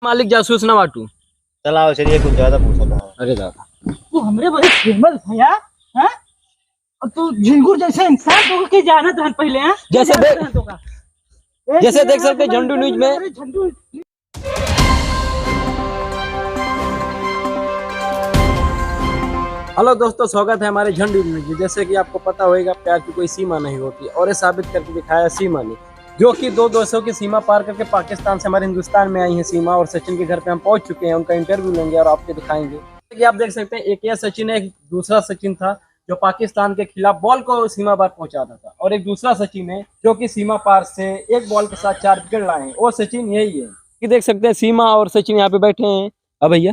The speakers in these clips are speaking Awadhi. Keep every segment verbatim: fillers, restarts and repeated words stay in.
मालिक जासूस ना बाटू। चलाओ, चलिए, कुछ ज्यादा पूछा था। अरे दादा। तू हमरे बड़े फेमस भैया, हैं? और तू झिंगुर जैसे इंसान, तो के जानत रहन पहले, हैं? जैसे जानत दे-, रहन तो का? ए, जैसे देख सकते हैं झंडू न्यूज में। अरे झंडू। हेलो दोस्तों, स्वागत है हमारे झंडू न्यूज में। जैसे कि आपको पता होगा, प्यार की कोई सीमा नहीं होती, और ये साबित करके दिखाया सीमा ने, जो कि दो देशों की सीमा पार करके पाकिस्तान से हमारे हिंदुस्तान में आई है सीमा, और सचिन के घर पे हम पहुंच चुके हैं। उनका इंटरव्यू लेंगे और आपको दिखाएंगे। कि आप देख सकते हैं, एक यह सचिन है, एक दूसरा सचिन था, जो पाकिस्तान के खिलाफ बॉल को सीमा पार पहुंचाता था, और एक दूसरा सचिन है, जो कि सीमा पार से एक बॉल के साथ चार विकेट लाए हैं। वो सचिन यही है कि देख सकते हैं, सीमा और सचिन यहाँ पे बैठे हैं। अब भैया,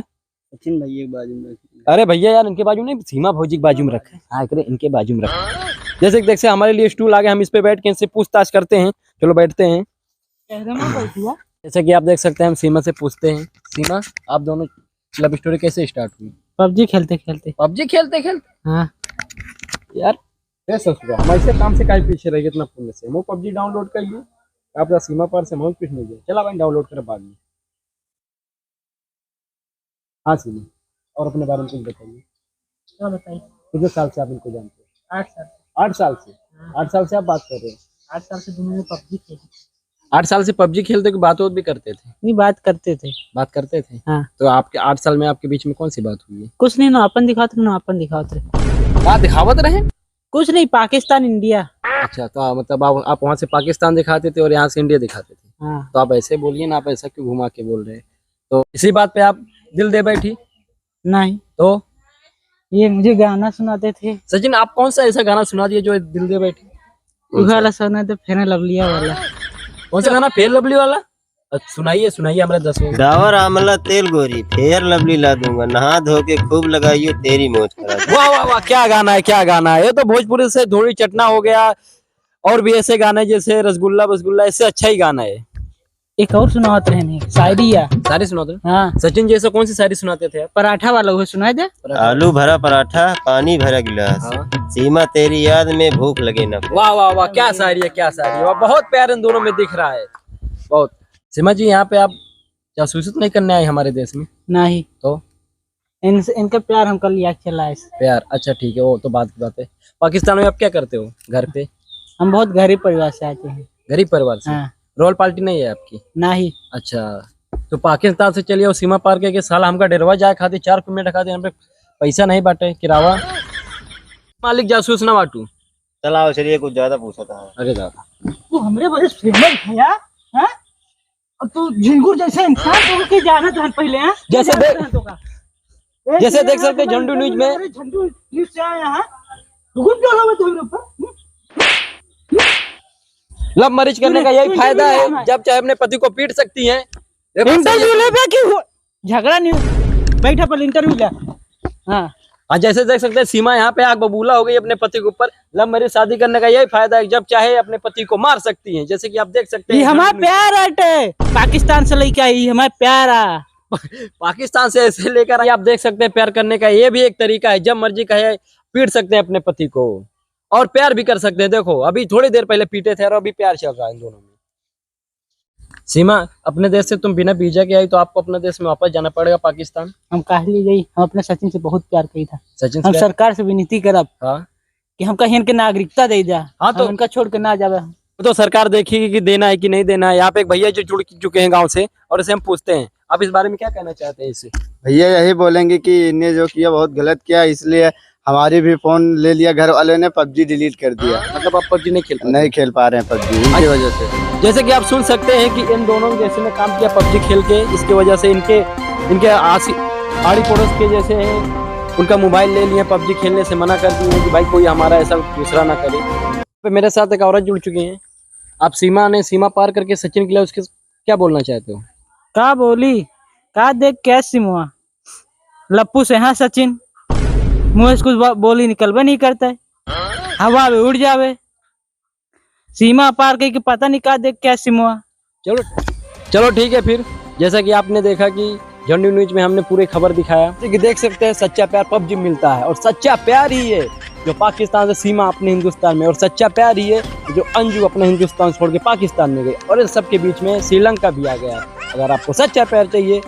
सचिन भाई एक बाजू में। अरे भैया यार, इनके बाजू नहीं, सीमा भौजी के बाजू में रखे। हाँ, करे इनके बाजू में रखे। जैसे कि देख से हमारे लिए स्टूल आ गए, हम इस पे बैठ के इनसे पूछताछ करते हैं। चलो बैठते हैं। एकदम बैठ गया। जैसे कि आप देख सकते हैं, हम सीमा से पूछते हैं, सीमा, आप दोनों लव स्टोरी कैसे स्टार्ट हुई? पबजी खेलते खेलते। पबजी खेलते खेलते? हाँ। यार, ए ससुरा, हम ऐसे काम से काहे पीछे रह गए इतना पुण्य से? हम पबजी डाउनलोड कर लिए, आपका सीमा पार से हम कुछ नहीं गए। चला भाई, डाउनलोड कर बाद में। हाँ सीमा, और अपने बारे में कुछ बताइए। क्या बताइए? कितने साल से आप इनको जानते हो? आठ साल। आठ साल से? हाँ। आठ साल से आप बात कर रहे हो? आठ साल से दोनों में पबजी खेलते। आठ साल से पबजी खेलते कि बात और भी करते थे? नहीं, बात करते थे। बात करते थे? हाँ। तो आपके आठ साल में आपके बीच में कौन सी बात हुई है? कुछ नहीं, ना अपन दिखावत रहे, ना अपन दिखावत रहे। का दिखावत रहे? कुछ नहीं, पाकिस्तान, इंडिया। अच्छा, तो आ, मतलब आप, आप वहाँ से पाकिस्तान दिखाते थे और यहाँ से इंडिया दिखाते थे। हाँ। तो आप ऐसे बोलिए ना, आप ऐसा क्यों घुमा के बोल रहे हैं? तो इसी बात पे आप दिल दे बैठी? नहीं। तो? ये मुझे गाना सुनाते थे। सचिन, आप कौन सा ऐसा गाना सुना दिए जो दिल दे बैठी? वो वाला सुना दे, फेयर लवलिया वाला। कौन सा गाना? फेयर लवली वाला? अच्छा, सुनाइए, सुनाइए हमारे दर्शकों को। डाबर आमला तेल गोरी, फेयर लवली ला दूंगा, नहा धो के खूब लगाइयो, तेरी मौज करा दूंगा। वाह, वाह, वाह, क्या गाना है, क्या गाना है। ये तो भोजपुरी से धूड़ी चटना हो गया, और भी ऐसे गाने जैसे रसगुल्ला बसगुल्ला, इससे अच्छा ही गाना है। एक और सुनावत रहे नहीं, शायरी या। शायरी सुनाते हैं? हाँ। सचिन जी, ऐसा कौन सी शायरी सुनाते थे आप? पराठा वाला, वो सुनाई दे। पराठा। आलू भरा पराठा, पानी भरा गिलास। हाँ। सीमा तेरी याद में भूख लगे ना प्यास। वाह, वाह, वाह, क्या शायरी है, क्या शायरी है। वाह, बहुत प्यार इन दोनों में दिख रहा है, बहुत। सीमा जी, यहाँ पे आप जासूसी तो नहीं करने आए हमारे देश में? नहीं। तो? इनसे, इनका प्यार हमका लिया चला है। प्यार, अच्छा ठीक है, वो तो बात की बात है। पाकिस्तान में आप क्या करते हो घर पे? हम बहुत गरीब परिवार से आते हैं। गरीब परिवार से? हाँ। रॉयल पार्टी नहीं है आपकी? नहीं। अच्छा, तो पाकिस्तान से चलिए और सीमा पार करके साला हमका डेरवा जाए खातिर, चार किलोमीटर खातिर यहाँ पे पैसा नहीं बाटे, किरावा। मालिक जासूस ना बाटू। चलाओ, चलिए, कुछ ज्यादा पूछा था। अरे दादा। तू हमरे बड़े फेमस भैया, हैं? और तू झिंगुर जैसे इंसान, तो के जानत रहन पहले, हैं? जैसे जानत देख, रहन तो का? ए, जैसे देख सकते हैं झंडू न्यूज में। अरे, झंडू न्यूज से आया, हैं? घूम जो लो तू मेरे ऊपर। लव मैरिज करने का यही फायदा है, जब चाहे अपने पति को पीट सकती हैं। इंटरव्यू लेबे कि हो-, झगड़ा नहीं, बैठा पहले इंटरव्यू ले। हाँ। हाँ, जैसे देख सकते हैं, सीमा यहाँ पे आग बबूला हो गई अपने पति के ऊपर। लव मैरिज शादी करने का यही फायदा है, जब चाहे अपने पति को मार सकती हैं, जैसे कि आप देख सकते हैं। ये हमारा प्यार अटे, पाकिस्तान से लेके आई, हमारा प्यार आ। पाकिस्तान से ऐसे लेकर आई, आप देख सकते हैं, प्यार करने का ये भी एक तरीका है, जब मर्जी कहे पीट सकते हैं अपने पति को, और प्यार भी कर सकते हैं। देखो, अभी थोड़ी देर पहले पीटे थे और अभी प्यार चल रहा है इन दोनों में। सीमा, अपने देश से तुम बिना वीजा के आई, तो आपको अपने देश में वापस जाना पड़ेगा, पाकिस्तान। हम काहे लिए जाई? हम अपने सचिन से बहुत प्यार करी था। सचिन से हम प्यार? सरकार से विनती करब, हाँ। कि हमका हिन के नागरिकता दे दिया। हाँ, तो हम उनका छोड़ के ना जावे। तो सरकार देखेगी कि देना है कि नहीं देना है। यहाँ पे एक भैया जो जुड़ चुके हैं गांव से, और इसे हम पूछते हैं, आप इस बारे में क्या कहना चाहते हैं इससे? भैया यही बोलेंगे कि इनने जो किया बहुत गलत किया, इसलिए हमारी भी फोन ले लिया घर वाले ने, पबजी डिलीट कर दिया। मतलब आप पबजी नहीं खेल पाते? नहीं खेल पा रहे हैं पबजी इनकी वजह से। जैसे कि आप सुन सकते हैं कि इन दोनों जैसे ने काम किया पबजी खेल के, इसकी वजह से इनके, इनके आसी-, आड़ी पड़ोस के जैसे हैं, उनका मोबाइल ले लिया, पबजी खेलने से मना कर दिए कि भाई कोई हमारा ऐसा दूसरा ना करे। पे मेरे साथ एक औरत जुड़ चुकी हैं। आप सीमा ने, सीमा पार करके सचिन के लिए उसके क्या बोलना चाहते हो? का बोली? का देख के सिमुआ? लप्पू से, हाँ सचिन, मुँह से कुछ बा-, बोली निकलबे नहीं करता है, हवा में उड़ जावे। सीमा पार कई के पता नहीं का देख के सिमुआ। चलो, चलो ठीक है फिर, जैसा कि आपने देखा कि झंडू न्यूज में हमने पूरी खबर दिखाया कि देख सकते हैं सच्चा प्यार पबजी मिलता है, और सच्चा प्यार ही है जो पाकिस्तान से सीमा अपने हिंदुस्तान में, और सच्चा प्यार ही है जो अंजू अपने हिंदुस्तान छोड़ के पाकिस्तान में गई, और इन सबके बीच में श्रीलंका भी आ गया। अगर आपको सच्चा प्यार चाहिए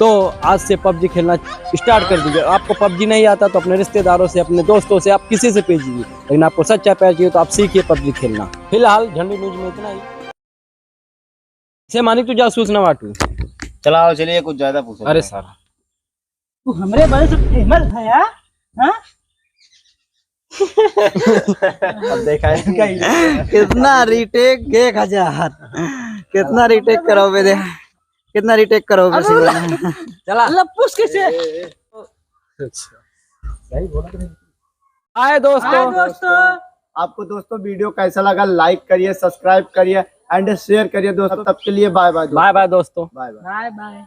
तो आज से पबजी खेलना स्टार्ट कर दीजिए। आपको पबजी नहीं आता तो अपने रिश्तेदारों से, अपने दोस्तों से, आप किसी से पूछ लीजिए, लेकिन आपको सच्चा प्यार चाहिए तो आप सीखिए पबजी खेलना। फिलहाल झंडी न्यूज में इतना ही। से मानिक तू जासूस ना वाटू। चलाओ, चलिए, कुछ ज्यादा पूछो। अरे सारा। तू हमरे बड़े से फेमस है यार, हाँ? अब देखा है। कितना रीटेक, एक हजार। कितना रीटेक करोगे दे? कितना रीटेक करोगे? अरे सिंगर? चला। लप्पुस कैसे? अच्छा। सही बोला तुमने। हाय दोस्तों। हाय दोस्तों। आपको दोस्तों वीडियो कैसा लगा, लाइक करिए, सब्सक्राइब करिए एंड शेयर करिए दोस्तों। तब के लिए बाय बाय दोस्तों। बाय बाय दोस्तों। Bye bye. Bye bye.